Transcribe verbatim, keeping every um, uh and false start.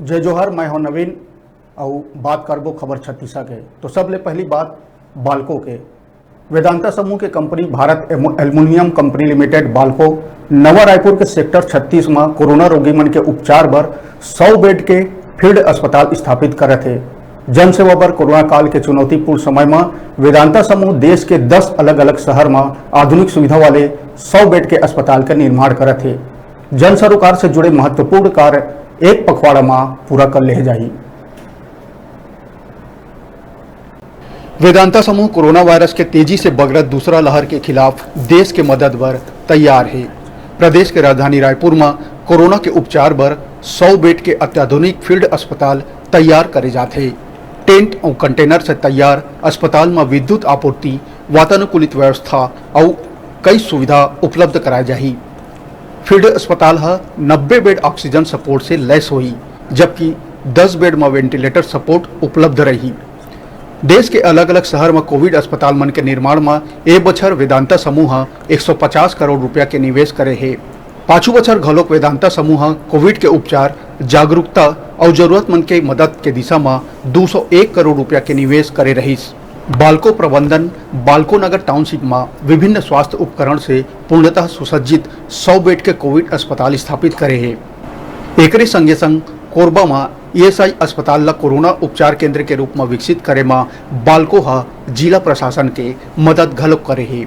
जय जोहार, मैं हूं नवीन, अउ बात करबो खबर छत्तीसा के। तो सबले पहली बात बालको के। वेदांता समूह के कंपनी भारत एमो-, एल्युमिनियम कंपनी लिमिटेड बालको नवा रायपुर के सेक्टर छत्तीस म कोरोना रोगी मन के उपचार बर सौ बेड के फील्ड अस्पताल स्थापित करत हे। जनसेवा बर कोरोना काल के चुनौतीपूर्ण समय म वेदांता समूह देश के दस अलग-अलग शहर म आधुनिक सुविधा वाले सौ बेड के अस्पताल के निर्माण करत हे। जन सरोकार से जुड़े महत्वपूर्ण कार्य एक पखवाड़ा म पूरा कर लेहे जाही। वेदांता समूह कोरोना वायरस के तेजी से बगरत दूसरा लहर के खिलाफ देश के मदद बर तैयार हे। प्रदेश के राजधानी रायपुर म कोरोना के उपचार बर सौ बेड के अत्याधुनिक फील्ड अस्पताल तैयार करे जात हे। टेंट अउ कंटेनर से तैयार अस्पताल म विद्युत आपूर्ति, वातानुकूलित व्यवस्था अउ कई सुविधा उपलब्ध कराए जाही। फील्ड अस्पताल ह नब्बे बेड ऑक्सीजन सपोर्ट से लैस होही, जबकि दस बेड म वेंटिलेटर सपोर्ट उपलब्ध रही। देश के अलग-अलग शहर म कोविड अस्पताल मन के निर्माण म ए बछर वेदांता समूह ह एक सौ पचास करोड़ रुपया के निवेश करे हे। पाछू बछर घलोक वेदांता समूह ह कोविड के उपचार, जागरूकता अउ जरूरतमंद के मदद के दिशा म दू सौ एक करोड़ रुपया के निवेश करे रहिस। बालको प्रबंधन बालको नगर टाउनशिप म विभिन्न स्वास्थ्य उपकरण से पूर्णतः सुसज्जित सौ बेड के कोविड अस्पताल स्थापित करे हे। एकरे संगे संग कोरबा म ईएसआई अस्पताल ल कोरोना उपचार केंद्र के रूप म विकसित करे म बालको ह जिला प्रशासन के मदद घलोक करे हे।